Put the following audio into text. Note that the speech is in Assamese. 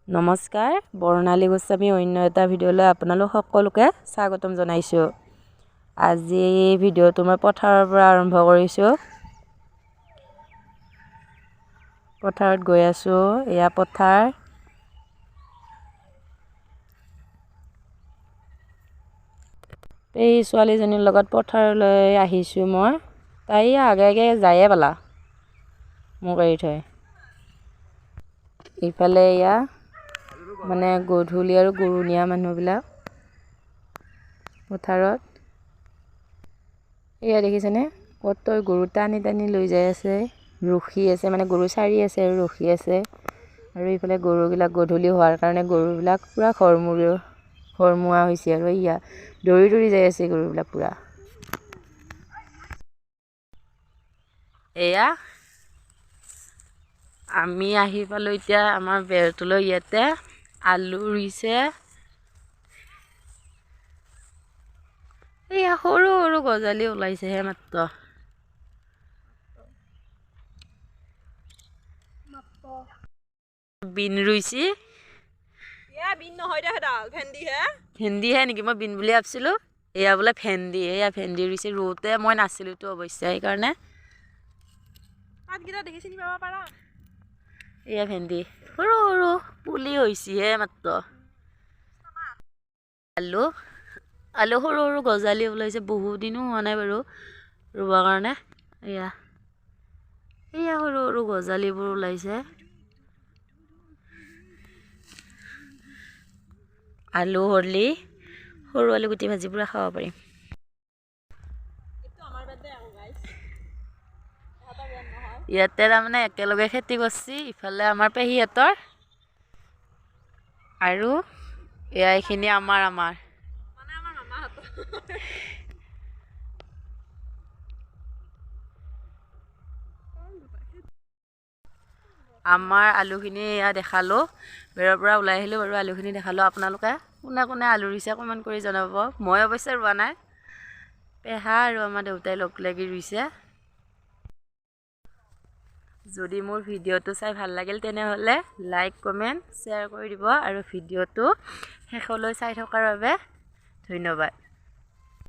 নমস্কাৰ, বৰ্ণালী গোস্বামী অন্য এটা ভিডিঅ'লৈ আপোনালোক সকলোকে স্বাগতম জনাইছোঁ। আজি এই ভিডিঅ'টো মই পথাৰৰ পৰা আৰম্ভ কৰিছোঁ। পথাৰত গৈ আছোঁ। এয়া পথাৰ। এই ছোৱালীজনীৰ লগত পথাৰলৈ আহিছোঁ মই। তাই আগে আগে যায়ে পালা মোক এৰি থৈ। ইফালে এয়া মানে গধূলি আৰু গৰু নিয়া মানুহবিলাক পথাৰত। এয়া দেখিছেনে, কত গৰু টানি টানি লৈ যাই আছে, ৰখি আছে, মানে গৰু চাৰি আছে আৰু ৰখি আছে। আৰু ইফালে গৰুবিলাক গধূলি হোৱাৰ কাৰণে গৰুবিলাক পূৰা ঘৰমুৱা হৈছে আৰু এয়া দৌৰি দৌৰি যাই আছে গৰুবিলাক পূৰা। এয়া আমি আহি পালোঁ এতিয়া আমাৰ বেৰটোলৈ। ইয়াতে আলু ৰুইছে। এয়া সৰু সৰু গজালি ওলাইছেহে মাত্ৰ। বিন ৰুইছি। ভেন্দিহে নেকি? মই বিন বুলি ভাবছিলোঁ। এয়া বোলে ভেন্দি। এয়া ভেন্দি ৰুইছে। ৰুওঁতে মই নাছিলোঁতো অৱশ্যে, সেইকাৰণে। এয়া ভেন্দি সৰু সৰু পুলি হৈছেহে মাত্ৰ। আলু আলু সৰু সৰু গজালি ওলাইছে। বহুত দিনো হোৱা নাই বাৰু ৰুবৰ কাৰণে। এয়া এয়া সৰু সৰু গজালিবোৰ ওলাইছে। আলু হৰলি সৰু আলু গুটি ভাজি পূৰা খাব পাৰিম। ইয়াতে তাৰমানে একেলগে খেতি কৰছি। ইফালে আমাৰ পেহীহঁতৰ আৰু এয়া এইখিনি আমাৰ আমাৰ আমাৰ আলুখিনি এয়া দেখালোঁ। বেৰৰ পৰা ওলাই আহিলোঁ বাৰু, আলুখিনি দেখালোঁ। আপোনালোকে কোনে কোনে আলু ৰুইছে কমেণ্ট কৰি জনাব। মই অৱশ্যে ৰোৱা নাই, পেহা আৰু আমাৰ দেউতাই লগ লাগি ৰুইছে। যদি মোৰ ভিডিঅ'টো চাই ভাল লাগিল তেনেহ'লে লাইক, কমেণ্ট, শ্বেয়াৰ কৰি দিব আৰু ভিডিঅ'টো শেষলৈ চাই থকাৰ বাবে ধন্যবাদ।